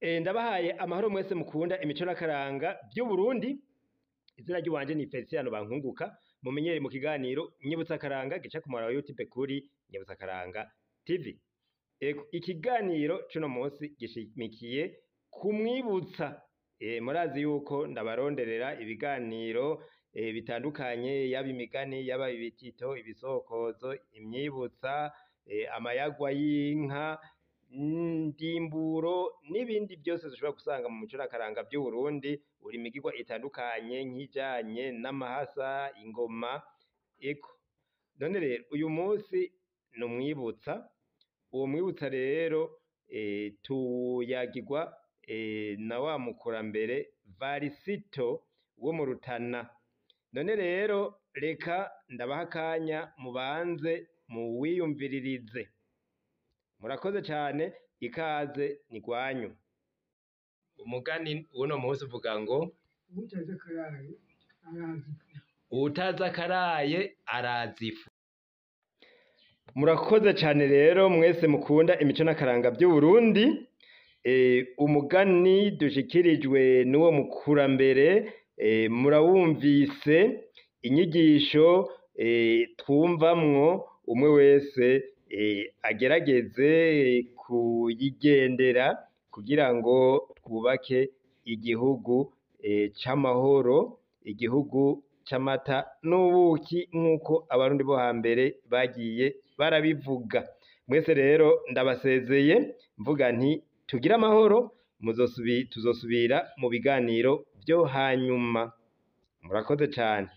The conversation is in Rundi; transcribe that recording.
Ndabahaye amahoro mwese mukunda imico n'akaranga vy'Uburundi. Izina ry'iwanje ni Feliciano Bankunguka, mumenyere mu kiganiro Nyibutsa Akaranga gica ku muhora wa YouTube kuri Nyibutsa Akaranga TV. Ego, ikiganiro c'uno munsi gishimikiye kumwibutsa. Murazi yuko ndabaronderera ibiganiro bitandukanye, yaba imigani, yaba ibitito, ibisokozo, imyibutsa, amayagwa y'inka, ndimburo n'ibindi byose dushobora gusanga mu mico n'akaranga vy'Uburundi, uri imigirwa itandukanye nk'ijanye n'amahasa, ingoma, eko. None rero uyu munsi ni umwibutsa, uwo mwibutsa rero tuyagirwa na wa mukurambere Varisito wo mu Rutana. None rero reka ndabaha akanya mubanze muwiyumviririze. Murakoze cane, ikaze ni gwanyu. Umugani w'uno munsi uvuga ngo Uwutazi akaraye arazi ifu. Uwutazi akaraye arazi ifu. Murakoze cane rero mwese mukunda imico n'akaranga vy'Uburundi. Umugani dushikirijwe n'uwo mukurambere murawumvise, inyigisho twumvamwo umwe wese agerageze kuyigendera kugira ngo twubake igihugu c'amahoro, igihugu c'amata n'ubuki nk'uko abarundi bo hambere bagiye barabivuga. Mwese rero ndabasezeye mvuga nti tugire amahoro, tuzosubira mu biganiro vyo hanyuma. Murakoze cane.